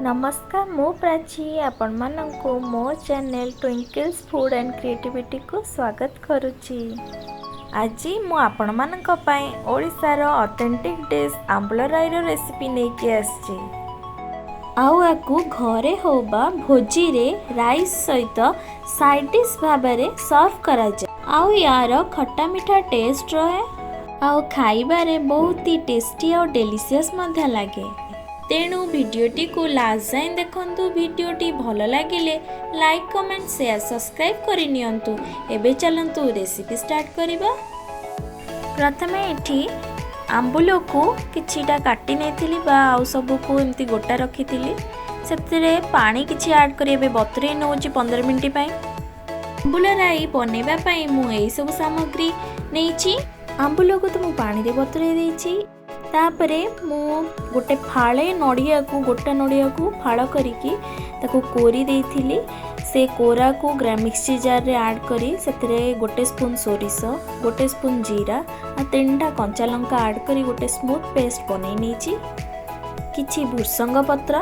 ନମସ୍କାର, ମୁଁ ପ୍ରାଚୀ ଆପଣମାନଙ୍କୁ ମୋ ଚ୍ୟାନେଲ୍ ଟ୍ୱିଙ୍କଲ୍ସ ଫୁଡ଼୍ ଆଣ୍ଡ କ୍ରିଏଟିଭିଟିକୁ ସ୍ୱାଗତ କରୁଛି। ଆଜି ମୁଁ ଆପଣମାନଙ୍କ ପାଇଁ ଓଡ଼ିଶାର ଅଥେଣ୍ଟିକ୍ ଡିଶ୍ ଆମ୍ବୁଲ ରାଇର ରେସିପି ନେଇକି ଆସିଛି। ଆଉ ଆକୁ ଘରେ ହଉ ବା ଭୋଜିରେ ରାଇସ୍ ସହିତ ସାଇଡ଼୍ ଡିଶ୍ ଭାବରେ ସର୍ଭ କରାଯାଏ। ଆଉ ୟାର ଖଟା ମିଠା ଟେଷ୍ଟ ରହେ ଆଉ ଖାଇବାରେ ବହୁତ ହି ଟେଷ୍ଟି ଆଉ ଡେଲିସିୟସ୍ ମଧ୍ୟ ଲାଗେ। ତେଣୁ ଭିଡ଼ିଓଟିକୁ ଲାଷ୍ଟ ଯାଏଁ ଦେଖନ୍ତୁ। ଭିଡ଼ିଓଟି ଭଲ ଲାଗିଲେ ଲାଇକ୍, କମେଣ୍ଟ, ସେୟାର, ସବସ୍କ୍ରାଇବ୍ କରିନିଅନ୍ତୁ। ଏବେ ଚାଲନ୍ତୁ ରେସିପି ଷ୍ଟାର୍ଟ କରିବା। ପ୍ରଥମେ ଏଠି ଆମ୍ବୁଲକୁ କିଛିଟା କାଟି ନେଇଥିଲି ବା ଆଉ ସବୁକୁ ଏମିତି ଗୋଟା ରଖିଥିଲି। ସେଥିରେ ପାଣି କିଛି ଆଡ଼୍ କରି ଏବେ ବତୁରେଇ ନେଉଛି 15 ମିନିଟ୍ ପାଇଁ। ଆମ୍ବୁଲ ରାଇ ବନେଇବା ପାଇଁ ମୁଁ ଏଇସବୁ ସାମଗ୍ରୀ ନେଇଛି। ଆମ୍ବୁଲକୁ ତ ମୁଁ ପାଣିରେ ବତୁରେଇ ଦେଇଛି। ତାପରେ ମୁଁ ଗୋଟେ ଫାଳେ ନଡ଼ିଆକୁ, ଗୋଟା ନଡ଼ିଆକୁ ଫାଳ କରିକି ତାକୁ କୋରି ଦେଇଥିଲି। ସେ କୋରାକୁ ମିକ୍ସି ଜାର୍ରେ ଆଡ଼୍ କରି ସେଥିରେ 1 ସ୍ପୁନ୍ ସୋରିଷ, 1 ସ୍ପୁନ୍ ଜିରା ଆଉ 3ଟା କଞ୍ଚା ଲଙ୍କା ଆଡ଼୍ କରି ଗୋଟେ ସ୍ମୁଥ୍ ପେଷ୍ଟ ବନେଇ ନେଇଛି। କିଛି ଭୃସଙ୍ଗ ପତ୍ର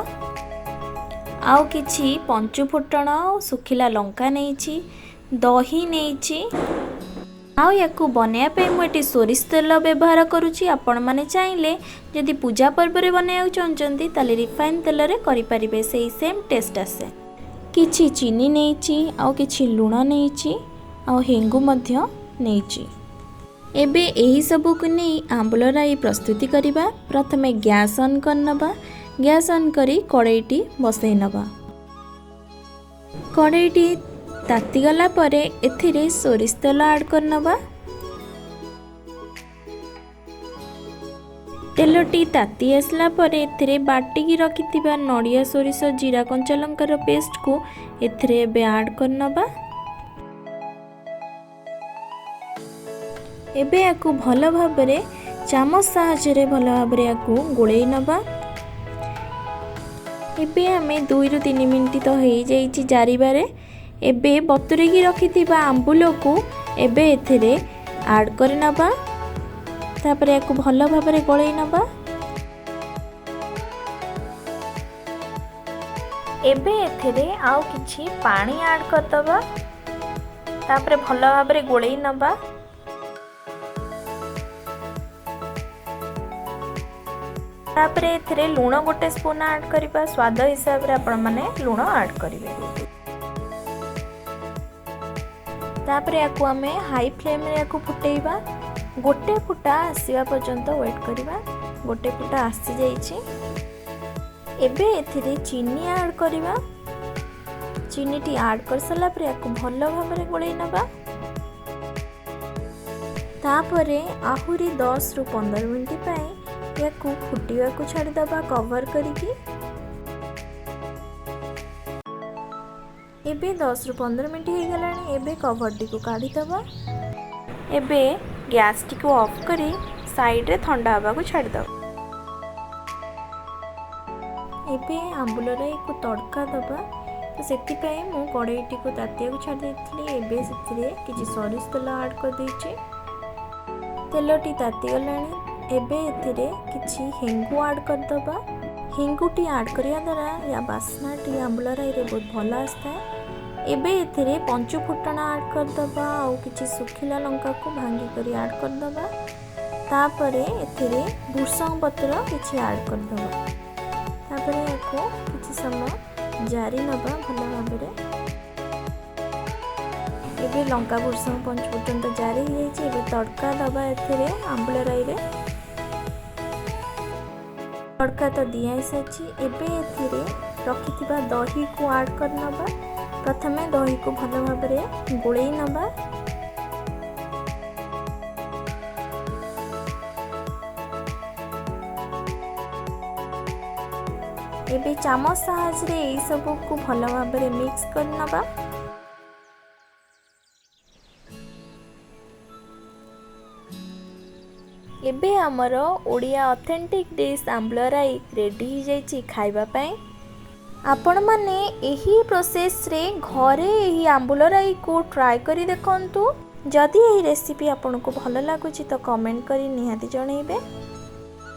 ଆଉ କିଛି ପଞ୍ଚୁ ଫୁଟଣ ଆଉ ଶୁଖିଲା ଲଙ୍କା ନେଇଛି, ଦହି ନେଇଛି। ଆଉ ୟାକୁ ବନେଇବା ପାଇଁ ମୁଁ ଏଠି ସୋରିଷ ତେଲ ବ୍ୟବହାର କରୁଛି। ଆପଣମାନେ ଚାହିଁଲେ ଯଦି ପୂଜା ପର୍ବରେ ବନେଇବାକୁ ଚାହୁଁଛନ୍ତି, ତାହେଲେ ରିଫାଇନ୍ ତେଲରେ କରିପାରିବେ, ସେଇ ସେମ୍ ଟେଷ୍ଟ ଆସେ। କିଛି ଚିନି ନେଇଛି ଆଉ କିଛି ଲୁଣ ନେଇଛି ଆଉ ହେଙ୍ଗୁ ମଧ୍ୟ ନେଇଛି। ଏବେ ଏହିସବୁକୁ ନେଇ ଆମ୍ବୁଲ ରାଇ ପ୍ରସ୍ତୁତି କରିବା। ପ୍ରଥମେ ଗ୍ୟାସ୍ ଅନ୍ କରିନେବା। ଗ୍ୟାସ୍ ଅନ୍ କରି କଡ଼େଇଟି ବସେଇ ନେବା। କଡ଼େଇଟି ତାତିଗଲା ପରେ ଏଥିରେ ସୋରିଷ ତେଲ ଆଡ଼୍ କରିନେବା। ତେଲଟି ତାତି ଆସିଲା ପରେ ଏଥିରେ ବାଟିକି ରଖିଥିବା ନଡ଼ିଆ, ସୋରିଷ, ଜିରା, କଞ୍ଚା ଲଙ୍କାର ପେଷ୍ଟକୁ ଏଥିରେ ଏବେ ଆଡ଼୍ କରିନେବା। ଏବେ ୟାକୁ ଭଲ ଭାବରେ ଚାମଚ ସାହାଯ୍ୟରେ ଭଲ ଭାବରେ ୟାକୁ ଗୋଳେଇ ନେବା। ଏବେ ଆମେ 2ରୁ 3 ମିନିଟ୍ ତ ହେଇଯାଇଛି ଜାରିବାରେ। ଏବେ ବତୁରେଇକି ରଖିଥିବା ଆମ୍ବୁଲକୁ ଏବେ ଏଥିରେ ଆଡ଼୍ କରିନେବା। ତାପରେ ୟାକୁ ଭଲ ଭାବରେ ଗୋଳେଇ ନେବା। ଏବେ ଏଥିରେ ଆଉ କିଛି ପାଣି ଆଡ଼୍ କରିଦେବା। ତାପରେ ଭଲ ଭାବରେ ଗୋଳେଇ ନେବା। ତାପରେ ଏଥିରେ ଲୁଣ 1 ସ୍ପୁନ୍ ଆଡ଼୍ କରିବା। ସ୍ୱାଦ ହିସାବରେ ଆପଣମାନେ ଲୁଣ ଆଡ଼୍ କରିବେ। ତାପରେ ୟାକୁ ଆମେ ହାଇ ଫ୍ଲେମ୍ରେ ୟାକୁ ଫୁଟେଇବା। ଗୋଟେ ଫୁଟା ଆସିବା ପର୍ଯ୍ୟନ୍ତ ୱେଟ୍ କରିବା। ଗୋଟେ ଫୁଟା ଆସିଯାଇଛି। ଏବେ ଏଥିରେ ଚିନି ଆଡ଼୍ କରିବା। ଚିନିଟି ଆଡ଼୍ କରିସାରିଲା ପରେ ୟାକୁ ଭଲ ଭାବରେ ଗୋଳେଇ ନେବା। ତାପରେ ଆହୁରି 10ରୁ 15 ମିନିଟ୍ ପାଇଁ ୟାକୁ ଫୁଟିବାକୁ ଛାଡ଼ିଦେବା କଭର୍ କରିକି। ଏବେ 10ରୁ 15 ମିନିଟ୍ ହେଇଗଲାଣି। ଏବେ କଭର୍ଟିକୁ କାଢ଼ିଦେବା। ଏବେ ଗ୍ୟାସ୍ଟିକୁ ଅଫ୍ କରି ସାଇଡ଼୍ରେ ଥଣ୍ଡା ହେବାକୁ ଛାଡ଼ିଦେବା। ଏବେ ଆମ୍ବୁଲ ରାଇକୁ ତଡ଼କା ଦେବା। ତ ସେଥିପାଇଁ ମୁଁ କଡ଼େଇଟିକୁ ତାତିବାକୁ ଛାଡ଼ି ଦେଇଥିଲି। ଏବେ ସେଥିରେ କିଛି ସୋରିଷ ତେଲ ଆଡ଼୍ କରିଦେଇଛି। ତେଲଟି ତାତିଗଲାଣି। ଏବେ ଏଥିରେ କିଛି ହେଙ୍ଗୁ ଆଡ଼୍ କରିଦେବା। ହେଙ୍ଗୁଟି ଆଡ଼୍ କରିବା ଦ୍ୱାରା ୟା ବାସ୍ନାଟି ଆମ୍ବୁଲ ରାଇରେ ବହୁତ ଭଲ ଆସିଥାଏ। ଏବେ ଏଥିରେ ପଞ୍ଚୁ ଫୁଟଣ ଆଡ଼୍ କରିଦେବା ଆଉ କିଛି ଶୁଖିଲା ଲଙ୍କାକୁ ଭାଙ୍ଗି କରି ଆଡ଼୍ କରିଦେବା। ତାପରେ ଏଥିରେ ଭୃସଙ୍ଗ ପତ୍ର କିଛି ଆଡ଼୍ କରିଦେବା। ତାପରେ ୟାକୁ କିଛି ସମୟ ଜାରି ନେବା ଭଲ ଭାବରେ। ଏବେ ଲଙ୍କା, ଭୃସଙ୍ଗ, ପଞ୍ଚୁ ଫୁଟଣ ତ ଜାରି ହେଇଯାଇଛି। ଏବେ ତଡ଼କା ଦେବା ଏଥିରେ। ଆମ୍ବୁଲ ରାଇରେ ତଡ଼କା ତ ଦିଆ ହେଇସାରିଛି। ଏବେ ଏଥିରେ ରଖିଥିବା ଦହିକୁ ଆଡ଼୍ କରିନେବା। ପ୍ରଥମେ ଦହିକୁ ଭଲ ଭାବରେ ଗୋଳେଇ ନେବା। ଏବେ ଚାମଚ ସାହାଯ୍ୟରେ ଏଇସବୁକୁ ଭଲ ଭାବରେ ମିକ୍ସ କରିନେବା। ଏବେ ଆମର ଓଡ଼ିଆ ଅଥେଣ୍ଟିକ୍ ଡିଶ୍ ଆମ୍ବୁଲ ରାଇ ରେଡ଼ି ହେଇଯାଇଛି ଖାଇବା ପାଇଁ। ଆପଣମାନେ ଏହି ପ୍ରୋସେସ୍ରେ ଘରେ ଏହି ଆମ୍ବୁଲ ରାଇକୁ ଟ୍ରାଏ କରି ଦେଖନ୍ତୁ। ଯଦି ଏହି ରେସିପି ଆପଣଙ୍କୁ ଭଲ ଲାଗୁଛି, ତ କମେଣ୍ଟ କରି ନିହାତି ଜଣାଇବେ।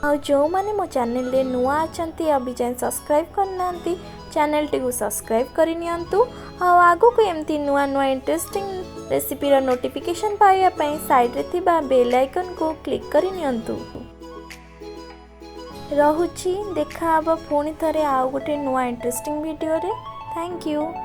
ଆଉ ଯେଉଁମାନେ ମୋ ଚ୍ୟାନେଲରେ ନୂଆ ଅଛନ୍ତି, ଅବି ଯାଏଁ ସବସ୍କ୍ରାଇବ୍ କରିନାହାନ୍ତି, ଚ୍ୟାନେଲଟିକୁ ସବସ୍କ୍ରାଇବ୍ କରିନିଅନ୍ତୁ। ଆଉ ଆଗକୁ ଏମିତି ନୂଆ ନୂଆ ଇଣ୍ଟରେଷ୍ଟିଂ ରେସିପିର ନୋଟିଫିକେସନ୍ ପାଇବା ପାଇଁ ସାଇଡ଼୍ରେ ଥିବା ବେଲ୍ ଆଇକନ୍କୁ କ୍ଲିକ୍ କରିନିଅନ୍ତୁ। ରହୁଛି, ଦେଖା ହେବ ପୁଣି ଥରେ ଆଉ ଗୋଟେ ନୂଆ ଇଣ୍ଟରେଷ୍ଟିଂ ଭିଡ଼ିଓରେ। Thank you.